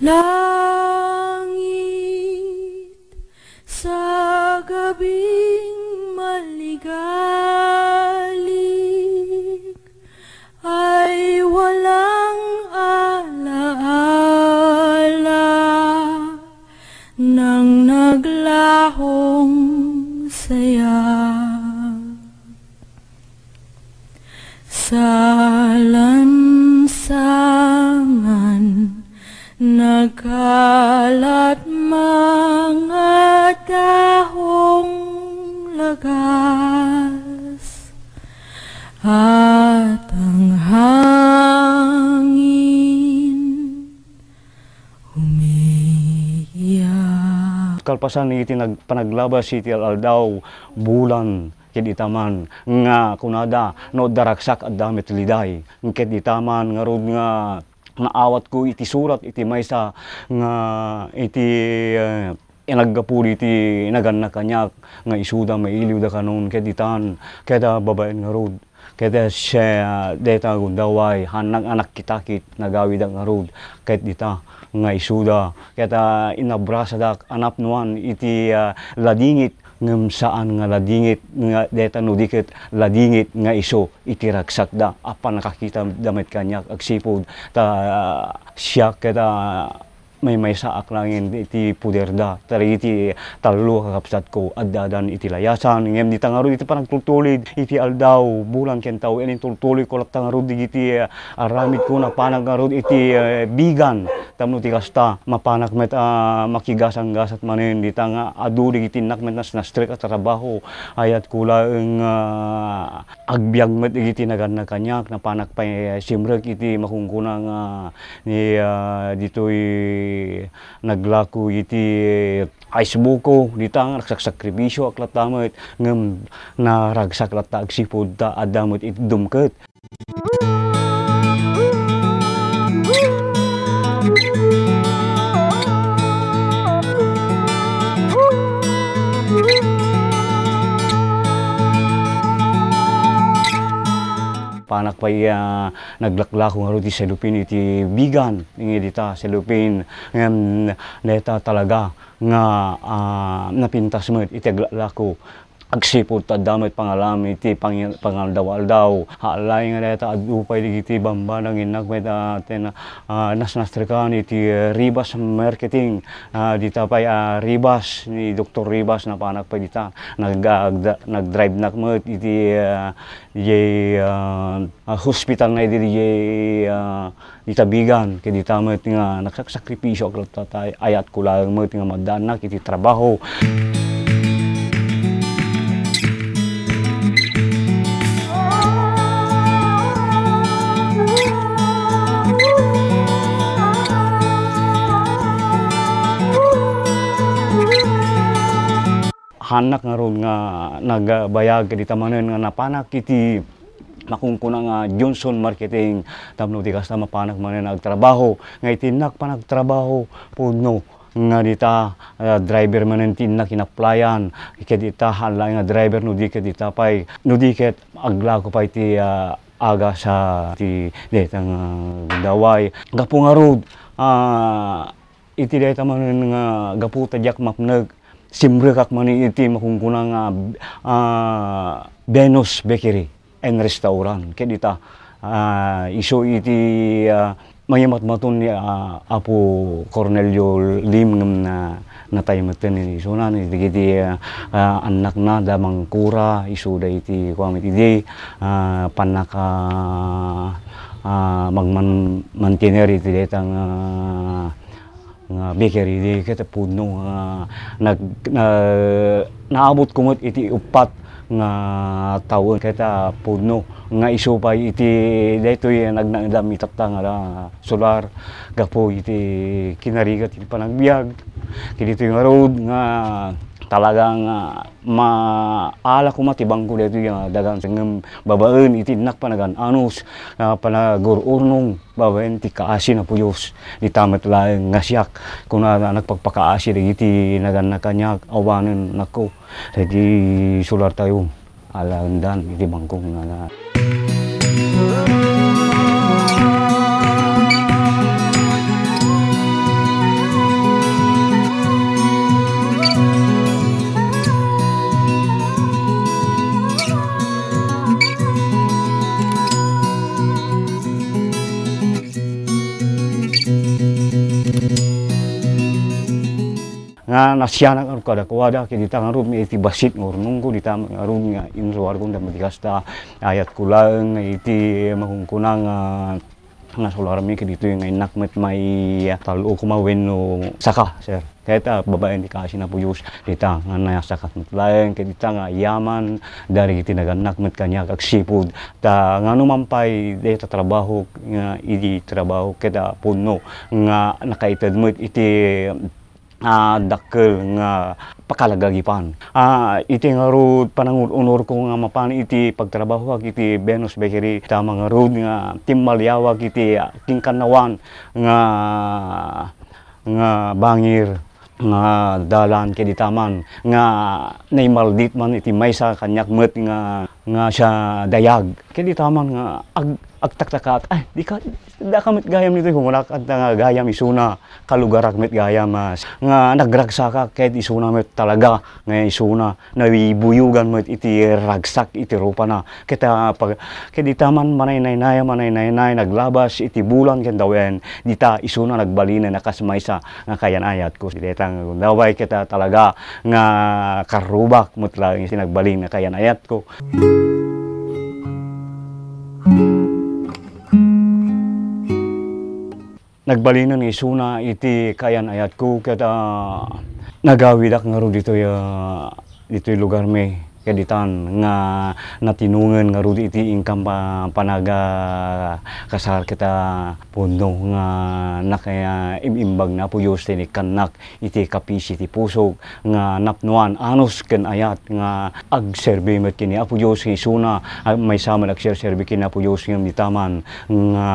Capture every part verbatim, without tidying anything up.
Langit, sa gabing maligalik ay walang alaala nang naglahong saya. Sa lansangan, nagkalat mga dahong lagas at ang hangin umiiyak. Kalpasan iti nag-, panaglabas iti al-aldaw, bulan, ket ita man nga kunada, no adda ragsak, adda met liday. Ket ita man ngarud nga naawatko iti surat iti maysa nga iti, eh, inaggapu iti nagannak kaniak nga isuda mailiwda kanon ket itan, ket, ah, babaen ngarud. Ket, eh, siya, deta gundaway, hannak a nakitakit, nagawidak ngarud ket dita nga isuda. Ket, ah, inabrasadak a napnoan iti, ah, ladingit ngem saan nga ladingit nga deta no di ket ladingit nga isu iti ragsakda a pannakakitada met kaniak agsipud ta, ah, siak ket, ah, maymaysaak laeng iti poderda. Dagiti tallo a kakabsatko, addadan iti layasan. Ngem dita ngarud iti panagtultulid iti aldaw, bulan ken tawen, intultulidko latta ngarud dagiti, ah, aramidko, napanak ngarud iti, eh, bigan. Tapno ti kasta, mapanak met a makigasanggasat manen dita nga adu dagiti innak met nasnastrek a trabaho. Ayatko laeng, ah, agbiag met dagiti nagannak kaniak, napanak pay simrek iti makunkuna nga ni, ah, ditoy naglako iti ice buko, dita nga nagsaksakripisio ak latta met, ngem naragsak latta agsipud ta adda met iti dumket. Panak pay, ah, naglaklako ngarud ti selupin iti bigan, nga dita selupin, ngem dayta talaga nga, ah, napintas met iti aglaklako. Agsipud ta adda met pangalam iti pang-, pangaldaw-aldaw. Haanlaeng nga dayta, adu pay dagiti bambanag innak met, ah, ten-, ah, nasnastrekan iti, eh, Ribas Marketing. Ah, dita pay, ah, Ribas, ni Doktor Ribas, napanak pay dita. Nag-, ah, agda-, nagdrivenak met iti, ah, diay, ah, ah, hospital na idi diay, ah, ita bigan, ket dita met nga nagsaksakripisio ak latta ta ayatko laeng met nga maddaannak iti trabaho. Hannak ngarud nga nagbayag kadita manen nga napanak iti makunkuna nga Johnson Marketing tapno ti kasta mapanak manen nga agtrabaho. Nga iti innak panagtrabaho, pudno nga dita, ah, driver manen ti innak inaplayan. Ket ita, hala nga driver no di ket ita pay, no di ket aglako pay ti, ah, aga sa ti detang, ah, gundaway. Gapu ngarud, ah, iti dayta manen nga gapu ta diak mapnek, simrekak manen iti makunkuna nga, ah, Venus Bakery and Restaurant. Ket ita, ah, isu iti, ah, mangimatmaton ni, ah, Apo Cornelio Lim ngem na, natay metten ni isuna, ni dagiti, ah, ah, annakna, da Mangkura, isuda iti, kuan met idi, ah, pannaka, ah, magman-, mantener iti dayta nga nga bakery, di ket pudno nga nag-, na-, naabutko met iti uppat nga tawen ket, ah, pudno nga isu pay iti daytoy nagnaedam itatta nga solar gapu iti kinarigat iti panagbiag. Ket ditoy ngarud nga talaga nga maala koma ti bangko daytoy nga dagan ngem babaen iti innak panagan-anus, ah, panagur-urnong. Babaen ti kaasi ni Apo Dios, dita met laeng nga siak, kuna nagpakpakaasi dagiti nagannak kaniak, awanen, nako, dagiti solartayo, alaendan iti bangko nga na. Ah, nasianak ngarud kadakuada, ket dita ngarud, iti bassit nga urnongko, dita ngarud nga inruarko, dagiti kasta, ayatko laeng nga iti makunkuna nga, nga sularmi, ket ditoy nga innak met maitallo koma wenno saka, sir. Ket, ah, babaen ti kaasi ni Apo Dios, dita nga nasakat met laeng, ket dita nga yaman, dagiti nagannak met kaniak agsipud. Ta ngano man pay, dayta trabaho, nga idi trabaho, ket, ah, pudno, nga nakaited met iti ah, dakkel nga pakalagagipan. Ah, iti ngarud panangur-unorko nga mapan iti pagtrabahoak iti Venus Bakery, ta ngarud nga timmaliawak iti, ah, kinkannawan nga, nga bangir nga dalan ket ditaman nga naimaldit man iti maysa kaniak met nga, nga siya dayag. Ket ditaman nga ag-, agtaktakaak, "Ay, dika, daka met gayam ditoy," kumunak, "adda nga gayam isuna, kalugarak met gayam, ah, nga nagragsakak ket isuna met talaga nga isuna, nabibuyogan met iti ragsak iti rupana." Ket, ah, pag-, ket ditaman manaynaynay, manaynaynay, naglabas iti bulan ken tawen, dita isuna nagbalinen a kas maysa nga kayan-ayatko. Dayta nga gundaway ket, ah, talaga nga karrubak met laeng iti nagbalin nga kayan-ayatko. Nagbalinen isuna iti kayan-ayatko ket, ah, nagawidak ngarud ditoy, ah, ditoy lugarmi. Ket ditan nga natinongen ngarud iti inkam pa-, panagakasar ket, ah, pudno nga nakaim-imbag ni Apo Dios ti inikkannak iti kapisi ti pusok nga napnoan, anus ken ayat nga agserbi met ken ni Apo Dios nga isuna, a-, maysa met agserserbi ken ni Apo Dios ngem ditaman nga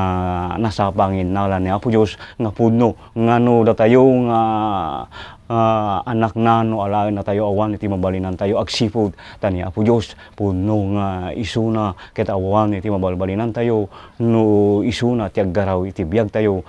nasapa nga innala ni Apo Dios nga pudno nga no datayo nga, ah, annakna no alaennatayo awan iti mabalinantayo agsipud ta ni Apo Dios pudno nga isuna ket awan iti mabalbalinantayo no isuna ti aggaraw iti biagtayo.